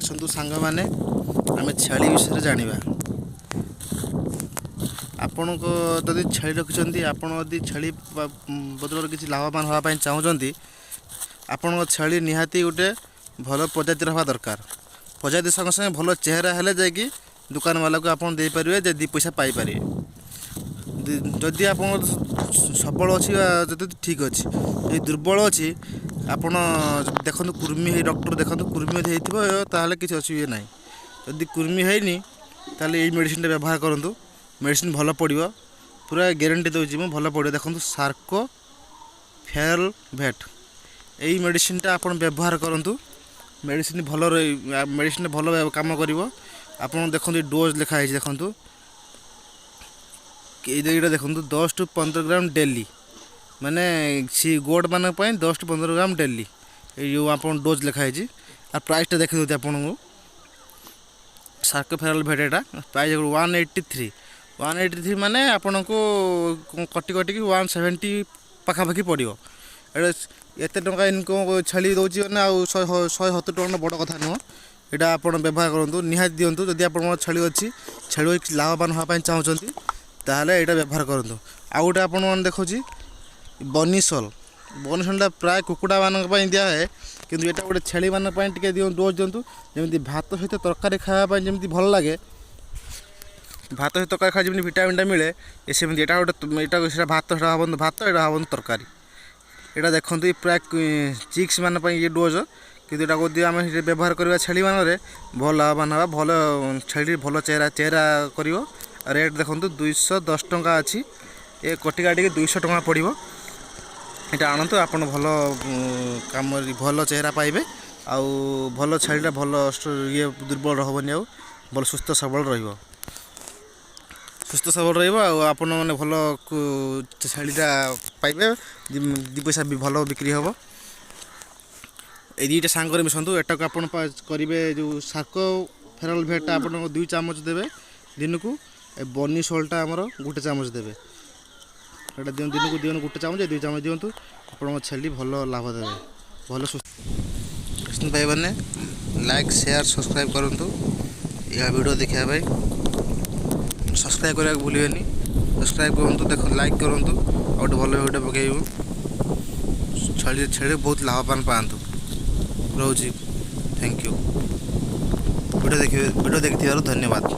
ଆସନ୍ତୁ ସାଙ୍ଗମାନେ, ଆମେ ଛେଳି ବିଷୟରେ ଜାଣିବା। ଆପଣଙ୍କ ଯଦି ଛେଳି ରଖିଛନ୍ତି, ଆପଣ ଯଦି ଛେଳି ବଦଳରେ କିଛି ଲାଭବାନ ହେବା ପାଇଁ ଚାହୁଁଛନ୍ତି, ଆପଣଙ୍କ ଛେଳି ନିହାତି ଗୋଟେ ଭଲ ପ୍ରଜାତିର ହେବା ଦରକାର। ପ୍ରଜାତି ସଙ୍ଗେ ସଙ୍ଗେ ଭଲ ଚେହେରା ହେଲେ ଯାଇକି ଦୋକାନବାଲାକୁ ଆପଣ ଦେଇପାରିବେ ଯେ ଦୁଇ ପଇସା ପାଇପାରିବେ। ଯଦି ଆପଣଙ୍କ ସବଳ ଅଛି ବା ଯଦି ଠିକ୍ ଅଛି, ଯଦି ଦୁର୍ବଳ ଅଛି, ଆପଣ ଦେଖନ୍ତୁ କୃମି ହେଇ, ଡକ୍ଟର ଦେଖନ୍ତୁ। କୃମି ଯଦି ହେଇଥିବ, ତାହେଲେ କିଛି ଅସୁବିଧା ନାହିଁ। ଯଦି କୃମି ହେଇନି, ତାହେଲେ ଏଇ ମେଡ଼ିସିନଟା ବ୍ୟବହାର କରନ୍ତୁ। ମେଡ଼ିସିନ ଭଲ ପଡ଼ିବ, ପୁରା ଗ୍ୟାରେଣ୍ଟି ଦେଉଛି ମୁଁ, ଭଲ ପଡ଼ିବ। ଦେଖନ୍ତୁ, ସାର୍କୋ ଫେରଲ ଭେଟ୍, ଏଇ ମେଡ଼ିସିନଟା ଆପଣ ବ୍ୟବହାର କରନ୍ତୁ। ମେଡ଼ିସିନ ଭଲ ରହି, ମେଡ଼ିସିନ ଭଲ କାମ କରିବ। ଆପଣ ଦେଖନ୍ତୁ, ଡୋଜ୍ ଲେଖା ହେଇଛି। ଦେଖନ୍ତୁ, ଏଇଟା ଦେଖନ୍ତୁ, 10 ଟୁ 15 ଗ୍ରାମ ଡେଲି, ମାନେ ସି ଗୋଟ୍ ମାନଙ୍କ ପାଇଁ 10 ଟୁ 15 ଗ୍ରାମ ଡେଲି। ଏଇ ଯେଉଁ ଆପଣ ଡୋଜ୍ ଲେଖା ହେଇଛି ଆଉ ପ୍ରାଇସ୍ଟା ଦେଖିଦେଉଛି ଆପଣଙ୍କୁ। ସାର୍କୋଫେରାଲ ଭେଟ୍, ଏଟା ପ୍ରାଇସ୍ 183। 183 ମାନେ ଆପଣଙ୍କୁ କଟି କଟିକି 170 ପାଖାପାଖି ପଡ଼ିବ। ଏଇଟା ଏତେ ଟଙ୍କା ଇନକମ୍ ଛେଳି ଦେଉଛି, ମାନେ ଆଉ 170 ଟଙ୍କା ବଡ଼ କଥା ନୁହଁ। ଏଇଟା ଆପଣ ବ୍ୟବହାର କରନ୍ତୁ, ନିହାତି ଦିଅନ୍ତୁ। ଯଦି ଆପଣଙ୍କର ଛେଳି ଅଛି, ଛେଳି ଲାଭବାନ ହେବା ପାଇଁ ଚାହୁଁଛନ୍ତି, ତାହେଲେ ଏଇଟା ବ୍ୟବହାର କରନ୍ତୁ। ଆଉ ଗୋଟେ ଆପଣମାନେ ଦେଖୁଛି ବନିସଲ୍। ବନିସଲ୍ଟା ପ୍ରାୟ କୁକୁଡ଼ାମାନଙ୍କ ପାଇଁ ଦିଆହୁଏ, କିନ୍ତୁ ଏଇଟା ଗୋଟେ ଛେଳିମାନଙ୍କ ପାଇଁ ଟିକେ ଦିଅନ୍ତୁ, ଡୋଜ୍ ଦିଅନ୍ତୁ। ଯେମିତି ଭାତ ସହିତ ତରକାରୀ ଖାଇବା ପାଇଁ ଯେମିତି ଭଲ ଲାଗେ, ଭାତ ସହିତ ତରକାରୀ ଖାଇବା ଯେମିତି ଭିଟାମିନ୍ଟା ମିଳେ, ଏ ସେମିତି ଏଇଟା ଗୋଟେ। ଏଇଟା ସେଇଟା ଭାତ, ସେଇଟା ଭାବନ୍ତୁ ଭାତ, ଏଇଟା ଭାବନ୍ତୁ ତରକାରୀ। ଏଇଟା ଦେଖନ୍ତୁ, ଏ ପ୍ରାୟ ଚିକ୍ସ ମାନଙ୍କ ପାଇଁ ଇଏ ଡୋଜ୍, କିନ୍ତୁ ଏଇଟାକୁ ଯଦି ଆମେ ବ୍ୟବହାର କରିବା ଛେଳିମାନରେ, ଭଲ ଲାଭବାନ ହେବା। ଭଲ ଛେଳି, ଭଲ ଚେହେରା ଚେହେରା କରିବ। ରେଟ୍ ଦେଖନ୍ତୁ, 210 ଟଙ୍କା ଅଛି। ଏ କଟି କାଟିକି 200 ଟଙ୍କା ପଡ଼ିବ। ଏଇଟା ଆଣନ୍ତୁ ଆପଣ, ଭଲ କାମ, ଭଲ ଚେହେରା ପାଇବେ ଆଉ ଭଲ ଛେଳିଟା ଭଲ ଇଏ ଦୁର୍ବଳ ହେବନି ଆଉ ଭଲ ସୁସ୍ଥ ସବଳ ରହିବ। ସୁସ୍ଥ ସବଳ ରହିବ ଆଉ ଆପଣମାନେ ଭଲ ଛେଳିଟା ପାଇବେ, ଦୁଇ ପଇସା ବି ଭଲ ବିକ୍ରି ହେବ। ଏଇ ଦୁଇଟା ସାଙ୍ଗରେ ମିଶନ୍ତୁ। ଏଟାକୁ ଆପଣ କରିବେ, ଯେଉଁ ସାର୍କୋ ଫେରଲ ଭେଟ୍ଟା ଆପଣଙ୍କ 2 ଚାମଚ ଦେବେ ଦିନକୁ, ଏ ବନି ସଲ୍ଟଟା ଆମର ଗୋଟେ ଚାମଚ ଦେବେ। ଏଇଟା ଦିଅନ୍ତୁ ଦିନକୁ, ଦିଅନ୍ତୁ ଗୋଟେ ଚାମଚ, 2 ଚାମଚ ଦିଅନ୍ତୁ। ଆପଣଙ୍କ ଛେଳି ଭଲ ଲାଭ ଦେବେ, ଭଲ ସୁସ୍ଥ ପାଇବାନେ। ଲାଇକ୍, ସେୟାର, ସବସ୍କ୍ରାଇବ୍ କରନ୍ତୁ। ଏହା ଭିଡ଼ିଓ ଦେଖିବା ପାଇଁ ସବସ୍କ୍ରାଇବ୍ କରିବାକୁ ଭୁଲିବେନି। ସବସ୍କ୍ରାଇବ୍ କରନ୍ତୁ, ଦେଖନ୍ତୁ, ଲାଇକ୍ କରନ୍ତୁ। ଆଉ ଗୋଟେ ଭଲ ଭିଡ଼ିଓ ପକାଇବୁ। ଛେଳି ଛେଳି ବହୁତ ଲାଭବାନ ପାଆନ୍ତୁ। ରହୁଛି, thank you. Video ଦେଖିବେ, ଭିଡ଼ିଓ ଦେଖିଥିବାରୁ ଧନ୍ୟବାଦ।